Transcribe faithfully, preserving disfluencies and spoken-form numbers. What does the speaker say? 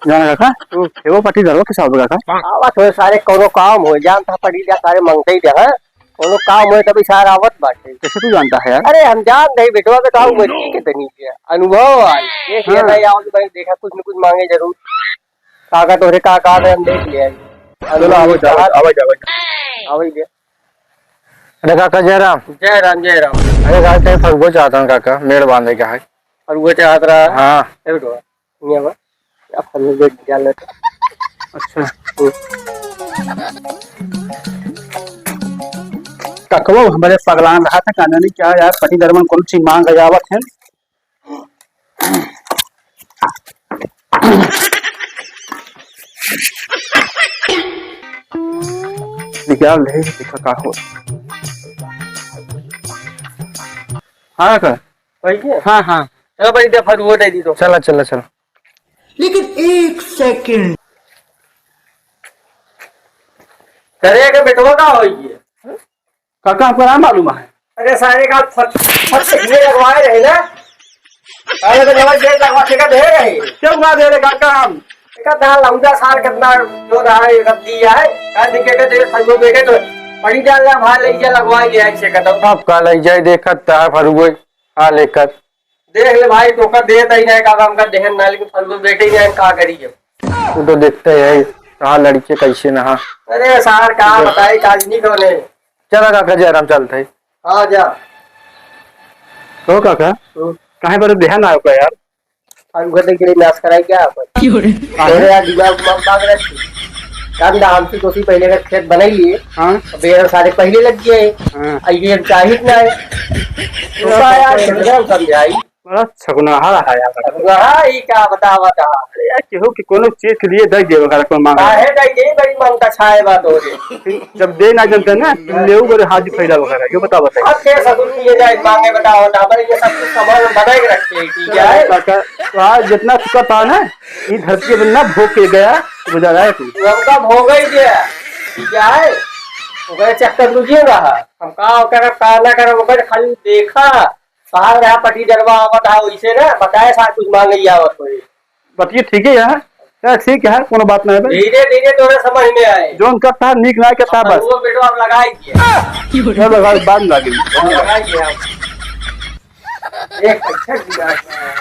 जाना काका, हम्म। एगो पट्टीदारवा के साहब काका। आवा थोड़े सारे कोनो काम हो, जानता पड़ी जा सारे मंगते ही दे, हाँ? कोनो काम होए तभी सार आवत बाटे। कैसे तू जानता है यार? अरे हम जान नहीं बेटवा के तो हम मर्जी के तनी के अनुभव आई। देख लिया हाँ। नहीं आओ तो भाई देखा कुछ न कुछ मांगे जरूर। काका तोहरे का का हम देख लिया। चलो, आवा जाओ, आवा जाओ, आवा जाओ। आवा ही गया। अरे काका जय राम। जय राम, जय राम। अरे काका, कहीं फगुआ चाहता हूँ काका, मेड़ बांधे का है। फगुआ चाहत रहा? हाँ। ए बेटवा, ये बा। अब फगुआ देख लिया ले। अच्छा। हम्म। ककबो हमरे पगलान रहा था, कानूनी क्या यार, पति दरमन कौन सी मांग जावत है। निकाल दे, देखा का हो। हाँ, का? वही के? हाँ, हाँ। चलो, भाई, दे, फरुओ दे दी तो। चला, चला, चला। लेकिन एक सेकंड। करे के बेटवा का होई है? काका, हमको ना मालूम है। अरे सारे का फट, फट से घिरे लगवाए रहे ना। अरे तो जब जेल लगवा के का दे रहे। क्यों ना दे रहे काका हम? एका दाल लौंडा सार कितना जो रहा है, रख दिया है। का दिखे के दे, फंगो बेटे तो पड़ी डाल ना, भाई ले जा लगवाए ले आए से कदम। अब का ले जाए, देखत ता फरुगो, आ लेकर। देख ले भाई, तोका देत ही नहीं, का काम का देहन ना, लेकिन फंगो बेटे ही नहीं, का करी अब? तू तो देखते है, कहा लड़के कैसे नहा। अरे सार, का बताई, काजनी कौन है? चला काका जयराम चलत है। हाँ, जा। तो काका, हम्म। काहे बड़े ध्यान आयो का यार? और उधर देख के नाश कराई क्या आप? क्यों रे? अरे यार, दिमाग उमाग भाग रहा है। काम दा हमसे तो उसी पहले का खेत बनाई लिए। हाँ। अब ये सारे पहले लग गए हैं। हाँ। अब ये चाहित ना है। तो का यार, कितना समझाई? बड़ा छगुनाहा रहा यार। छगुनाहा ही का बतावा था? अरे यार, केहू के कोनो चीज के लिए दे देवे, अगर कोई मांगे। काहे दे दे, बड़ी ममता छाए बा तोरे। जब दे ना जनते ना, लेऊ बड़े हाथ फैला वगैरह, यो बता बताई। अब के ससुर के लिए जाए मांगे, बताओ, तो हमारे ये सब कुछ सामान हम बना के रखे हैं, ठीक है? काका, तो आज जितना चुका था ना, ये धरती पे ना भोग के गया, गुजारा है तू। तू हमका भोग ही गया, ठीक है? ओकरे चक्कर में जिए रहा। हम का ओकरा का ना करब, ओकरे खाली देखा, बाहर रहा पटी डरवा आवत हा, वैसे ना बताए सार कुछ मांगे ही आवत होई। बतिये ठीक है यार। चल ठीक है, कोनो बात नहीं है। धीरे धीरे तोरे समझ में आए। जोन करता है, नीक ना करता है, बस। वो बेटवा अब लगाई दिया। चल, लगा, बाद में लागे। हाँ, लगाई दिया। एक अच्छा गिलास है।